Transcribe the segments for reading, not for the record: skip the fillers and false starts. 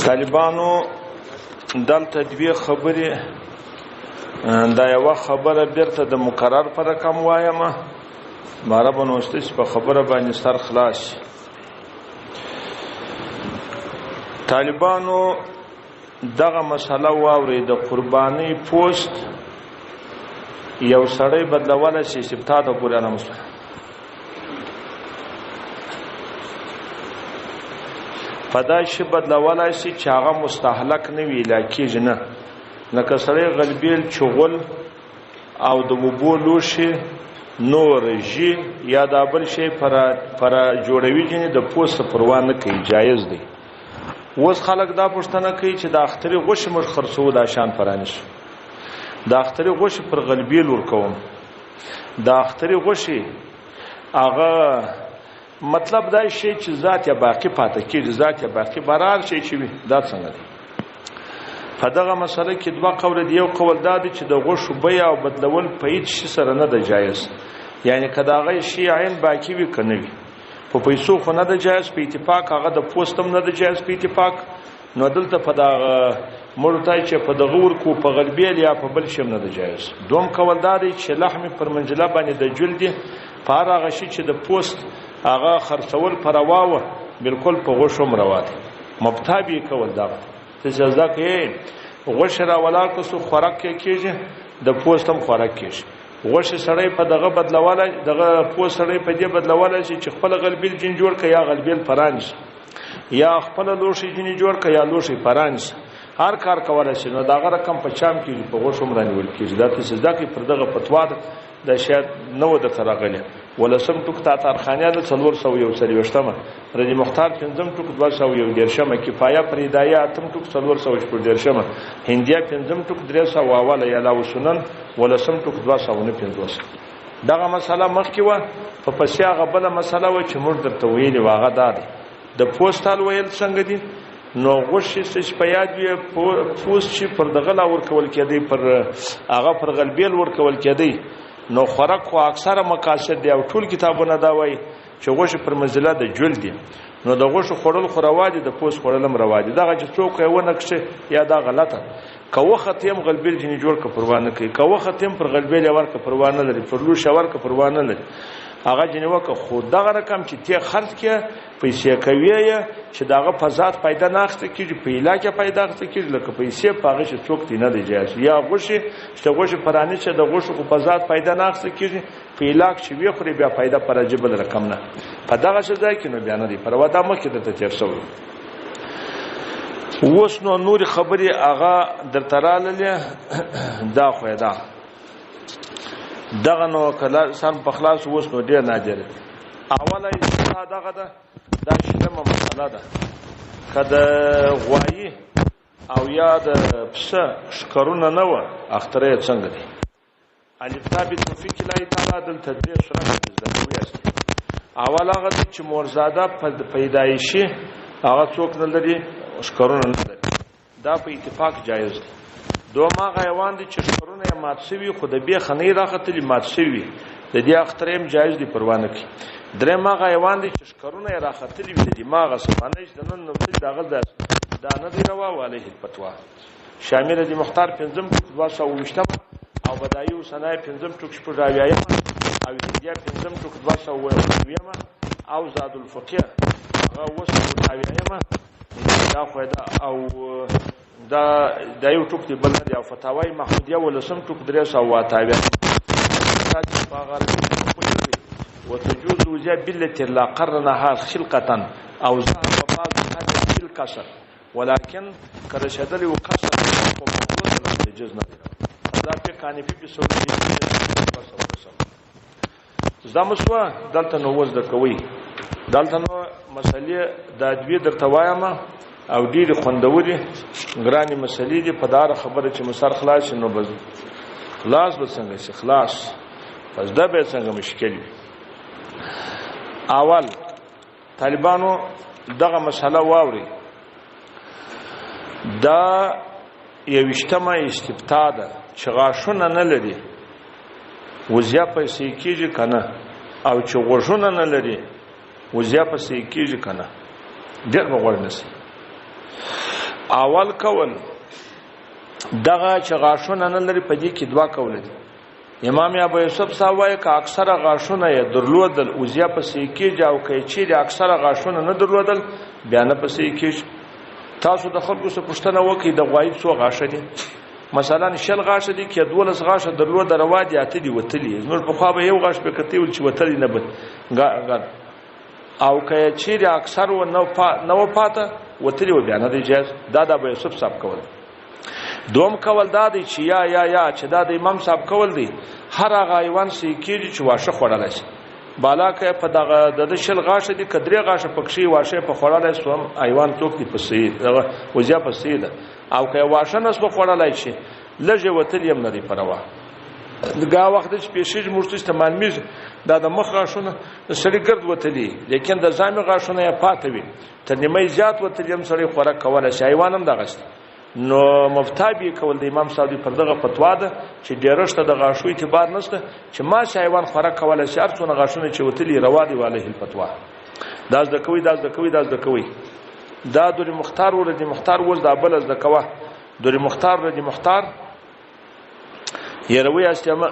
طالبانو دلته دوې خبرې، دا یوه خبره بیرته د مکرر په رقم وایم، باره به نو ستاسې په خبره باندې سر خلاص شي. طالبانو دغه مسله واورئ، د قربانۍ پوست یو سړی بدلولی شي استفتاء د پورې نه مسله. په دا شي بدلولی شي چې هغه مستهلک نه وي، لا کېږي نه، لکه سړی غلبیل، چغل او د اوبو لوښي نور ژي یا دا بل شی پر جوړوي، جنې د پوست پروا نه کوي، جایز دی. اوس خلک دا پوښتنه کوي چې د اختري غوښې موږ خرڅوو، دا شان پرانیسو، د اختري غوښې پر غلبیل ورکوم، د اختري غوښې هغه مطلب دا شی چې ذات یا باقي پاتې کېږي، ذات یا باقي برار شی چې وي، دا څنګه دی؟ په دغه مسله کې دوه قوله دي. یو قول دا دی چې د غوښو بیه او بدلول په هیڅ شي سره نه ده جایز، یعنې که د هغه شي عین باقي وي که نه وي، په پیسو خو نه ده جایز په اتفاق، هغه د پوست هم نه ده جایز په اتفاق. نو دلته په دغه موږ ته چې په دغه ورکو په غلبیل یا په بل شي هم نه ده جایز. دوم قول دا دی چې لحم پر منجله باندې د جلد دی، په هر هغه شي چې د پوست هغه خرڅول په روا وه، بالکل په غوښو هم روا دی. مبتابي کول دغه ته چې زده کوې غوښه را ولاړ که څو خوراک یې کېږي، د پوست هم خوراک کېږي. غوښې سړی په دغه بدلولی، دغه پوست سړی په دې بدلولی شي چې خپله غلبیل جین جوړ کړي یا غلبیل پرانیسي، یا خپله لوښی جینې جوړ کړي یا لوښی پرانیسي، هر کار کولی شي. نو د هغه رقم په چام کېږي، په غوښو هم رانیول کېږي. دا ته چې زده کړې پر دغه فتوا ده، دا شاید نه وه درته راغلې. ولسم ټوک تاتارخانه ده 441، رضی مختار پنځم ټوک 231، کفایه پر هدایه اتم ټوک 436، هندیه پنځم ټوک 301، علاوه سنن ولسم ټوک 259. دغه مسله مخکې وه. په پسې هغه بله مسله وه چې موږ درته ویلې وه، هغه دا دی د پوستال ویل څنګه دي. نو غوښې څه چې په یاد وي، پوست چې پر دغه لا ورکول کېدی، پر هغه پر غلبیل ورکول کېدی، نو خوراک خو اکثره مقاصد دی او ټول کتابونه دا وایي چې غوښې پر منزله د جلد دي. نو د غوښو خوړل خو روا دي، د پوست خوړل هم روا دي. دغه چې څوک یې ونه کښي یا دا غلطه، که وخت یې هم غلبیل ځینې جوړ که پروا نه کوي، که وخت یې هم پر غلبیل یې ورکړه پروا نه لري، پر لوښي یې ورکړه پروا نه لري، هغه ځینې وکړه. خو دغه رقم چې تی خرڅ کړې پیسې کوي یې چې د هغه په ذات پیدا نه اخیستل کېږي، په علاج یې پیدا اخیستل کېږي، لکه پیسې په هغه چې څوک دی نه دی جایز. یا غوښې چې د غوښې پراني چې د غوښو خو په ذات پیدا نه اخیستل کېږي، په علاج چې ویې خوري بیا پیدا پر راځي بل رقم نه، په دغه څه ځای کې نو بیا نه دی پروا. دا مخکې درته تېر شوی. اوس نو نورې خبرې هغه درته راللې، دا خو یې دا دغه نو کله سم په خلاص اوس نو ډېر نادر دی. اوله اصطلاح دغه ده، دا شلمه مسله ده، که د غوایي او یا د پسه ښکرونه نه وه، اختره یې څنګه دی؟ الف تا بتوفیق الله تعالی دلته درې سورته دي، زده کوي یاست. اول هغه دی چې مورزاده پیدایشي هغه څوک نه لري، ښکرونه نه لري، دا په اتفاق جایز دی. دوم هغه حیوان دی چې ښکرونه یې مات شوي خو د بېخه نه یې راختلي، مات شوي، د دې اختر یې هم جایز دی، پروا نه کوي. درېیم هغه حیوان دی چې ښکرونه یې راختلي وي د دماغه څخه، نه چې د نن نو د هغه دا نه دی روا، وعلیه الفتوا. شامل دی مختار پنځم ټوک 220 او بدایع صنایع پنځم ټوک 76 او هندیه پنځم ټوک 297 او زاد الفقیه هغه 770. دا خو دا او دا دا یو ټوک دی بل نه دی. او فتاوی محمودیه ولسم ټوک 378. وتجوز وزیا بالتي لا قرنها خلقة او ذهب بعض هذا بالكسر، ولكن كرشدل وكسر جز نه دی. دا په کانفي په سعودي زده مو شوه. دلته نو اوس زده کوئ، دلته نو مسلې دا دوې درته وایم او ډېرې خوندورې ګرانې مسلې دي. په داره خبره چې مو سر خلاص شي نو بس خلاص به څنګه شي، خلاص پس دا به څنګه مشکل وي. اول طالبانو دغه مسله واوري، دا یوویشتمه استفتاء ده چې غاښونه نه لري وزیا پیسې کېږي که نه، او چې غوږونه نه لري وزیا پیسې کېږي که نه، ډېر به غوږ نسی. اول کول دغه چې غاښونه نه لري په دې کې دوا کول دي. امام ابو یوسف صاحب وایي که اکثره غاښونه یې درلودل اوزیا پسې کېږي، او که یې چیرې اکثره غاښونه نه درلودل بیا نه پسې کېږي. تاسو د خلکو څخه پوښتنه وکړئ د غوایي څو غاښه دي؟ مثلا 20 غاښه دي که 12 غاښه درلوده روا دي، 8 دي وتلي. زموږ پخوا به یو غاښ پرې کتی ول چې وتلی نه به، او که یې چیرې اکثر و نه و پاته وتلي و بیا نه دی جایز. دا د ابو یوسف صاحب کول. دوم کول دا دی چې یا یا یا چې دا د امام صاحب کول دی، هر هغه حیوان صحیح کېږي چې واښه خوړلی شي. بالا که په دغه د ده 20 غاښه دي که 3 غاښه پکښې واښه یې په خوړلی سو هم حیوان څوک دی په صحیح دغه وضع په صحیح ده. او که یې واښه نه سوه خوړلی شي لږ یې وتلي هم نه دی په روا. ګا وخت چې پېښېږي موږ ته چې معلومېږي دا د مخ غاښونه د سړي ګرد وتلي، لیکن د زامې غاښونه یې پاته وي، تر نیمه زیات وتلي هم سړی خوراک کولی شي، حیوان هم دغسې. نو مفتابي کول د امام صاحب پر دغه فتوا ده چې ډېرښت د غاښو اعتبار نشته چې ماشي حیوان خوراک کولی شي، هر څونه غاښونه چې وتلي روا دي وعلیه الفتوا. دا زده کوئ، دا زده کوئ، دا زده کوئ. دا در مختار ور دي مختار اوس دا بل زده کوه. در مختار ور دي مختار یروي استما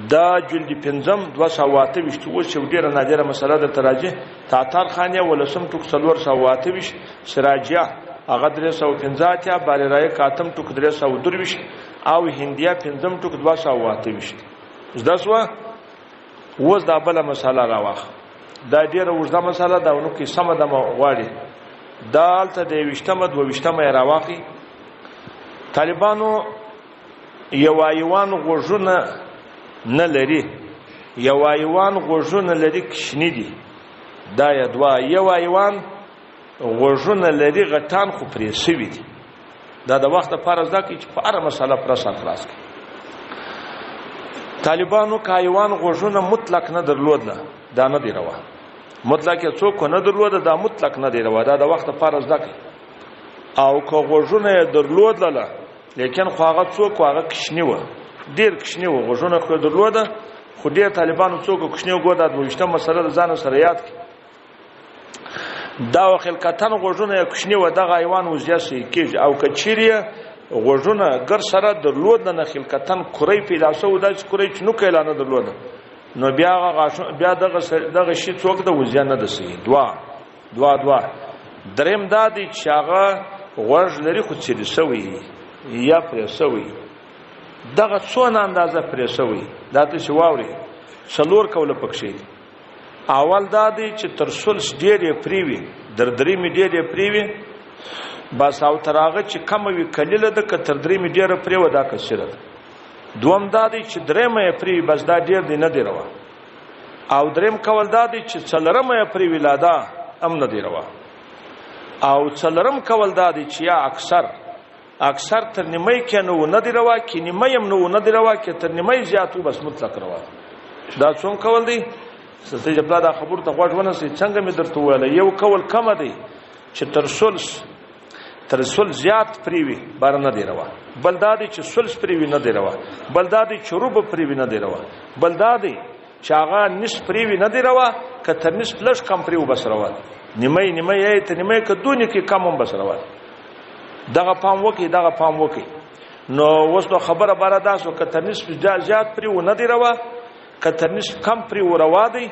دا جلد پنځم 228 اوس چې ډېره نادره مسله درته راځي. تاتار خانې ولسم ټوک 428، سراجیه هغه 385، باري رای کاتم ټوک 323 او هندیا پنځم ټوک 228. زده سوه؟ اوس دا بله مسله راواخ. دا ډېره اوږده مسله ده او نو کې سمه دمه غواړي. دا هلته د 21مه 22مه یې راواخلي. طالبانو یو ایوان غوږونه نه لري، یو ایوان غوږونه لري کوچني دي، دا یې دوه. یو ایوان غوږونه لري غټان خو پرې سوي دي. دا د وخت لپاره زده کړئ چې په هره مسله پوره سر خلاص کړئ. طالبانو که ایوان غوږونه مطلق نه درلودله دا نه دی روا. مطلق یې څوک نه درلوده دا مطلق نه دی روا، دا د وخت لپاره زده کړئ. او که غوږونه یې درلودله لیکن خو هغه څوک هغه کوچني وه، ډېر کوچني وه، غوږونه خو یې درلوده خو ډېر طالبانو څوک کوچني وه. ګوره دا 22مه مسله د ځانه سره یاد کړئ. دا خلقتن غوږونه یې کوچني وه، دغه حیوان وضع صحیح کېږي. او که چیرې یې غوږونه ګر سره درلوده نه خلقتن کورۍ پیدا سوه، داسې کورۍ چې نوکه یې لا نه درلوده، نو بیا هغه غاښونه بیا دغه شي څوک د وضع نه ده صحیح. دوه دوه دوه. دریم دا دی چې هغه غوږ لري خو څیرې سوی یا پرې سوی، دغه څونه اندازه پرې سوی دا ته چې واورې 4 کوله پکښې دي. اول دا دی چې تر ثلث ډېر یې پرې وي، در درېیمې ډېر یې پرې وي بس، او تر هغه چې کمه وي قلیله ده، که تر درېیمې ډېره پرې وه دا کثیره ده. دوم دا دی چې درېیمه یې پرې وي بس دا ډېر دی نه دی روا. او درېیم کول دا دی چې څلورمه یې پرې وي لا دا هم نه دی روا. او څلورم کول دا دی چې یا اکثر تر نیمې کې نو نه دی روا، کې نیمه هم نو نه دی روا، کې تر نیمې زیات و بس مطلق روا. دا څوم کول دی؟ ستاسو چې پلا دا خبرو ته غوږ ونیسئ. څنګه مې درته وویل، یو کول کمه دی چې تر ثلث زیات پرې وي بار نه دی روا. بل دا دی چې ثلث پرې وي نه دی روا. بل دا دی چې ربع پرې وي نه دی روا. بل دا دی چې هغه نصف پرې وي نه دی روا، که تر نصف لږ کم پرې و بس روا دی. نیمه نیمه یې تر نیمه که دونې کې کم هم بس روا دی. دغه پام وکړئ، دغه پام وکړئ. نو اوس نو خبره باره دا سوه که تر نصف زیات پرې و نه دی روا، که تر نصف کم پرې و روا دی،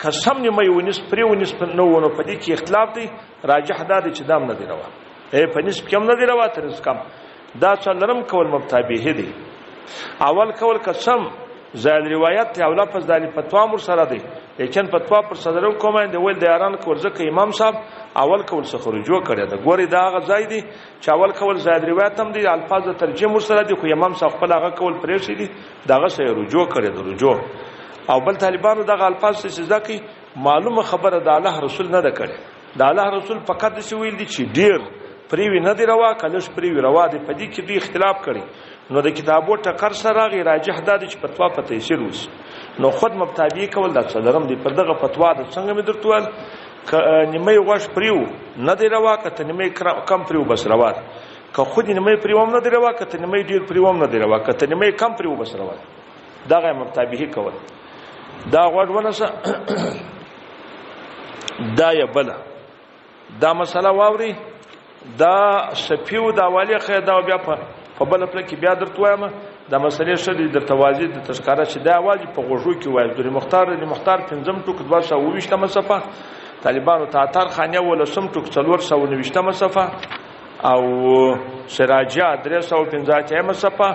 که سم نیمه و نصف پرې و نصف نه و، نو په دې کې اختلاف دی. راجح دا دی چې دا هم نه دی روا، په نصف کې هم نه دی روا، تر نصف کم. دا څلورم کول مبتابه دی. اول کول که سم زایل روایت دی او لفظ د علی فتوا مور سره دی، لیکن فتوا پر صدر کومه دی ویل د یاران کول، ځکه امام صاحب اول کول څخه رجوع کړې ده. ګورې دا هغه ځای دی چې اول کول زایل روایت هم دی، الفاظ د ترجمه ور سره دی، خو امام صاحب خپل هغه کول پرېښی دی، دغه سره رجوع کړې ده رجوع. او بل طالبانو دغه الفاظ څه زده کوي، معلومه خبره د الله رسول نه ده کړې. د الله رسول فقط داسې ویل دي چې ډېر پرې وي نه دی روا، که لږ پرې وي روا دی. په دې کې دوی اختلاف کړی، نو د کتابو ټکر سره راغی. راجح دا دی چې فتوا په تیسیر وشي. نو خود مبتابي کول دا څلورم دی. پر دغه فتوا د څنګه مې درته وویل، که نیمه غوښ پرې و نه دی روا، که تر نیمې کم پرې و بس روا دی. که خود نیمه پرې وم نه دی روا، که تر نیمې ډېر پرې وم نه دی روا، که تر نیمې کم پرې و بس روا دی. دغه مبتابه کول. دا غوږ ونیسه، دا یې بله. دا مسله واوري. دا سپیو دا والی خیر، دا بیا په بل پله کې بیا درته وایم. دا مسلې ښه دي درته واضح درته ښکاره چې دا اواز په غوږو کې وایي. د مختار د مختار پنځم ټوک 227مه صفحه، طالبانو تاتار خانیه ولسم ټوک 429مه صفحه، او سراجیا 385مه صفحه،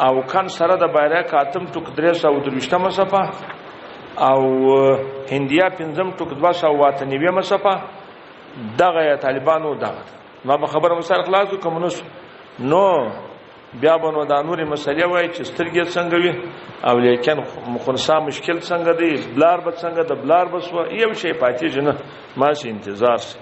او کن سره د بیرک اتم ټوک 323مه صفحه، او هندیا پنځم ټوک 298مه صفحه. دغه طالبانو دغه ما به خبره مسائل خلاص کوم. نو بیا به نو دا نورې مسلې وایي چې سترګې څنګه وي، او لیکن خنثا مشکل څنګه دی، بلار به څنګه د بلار به سوه، یو شی پاتېږي نه. ما سي انتظار سي.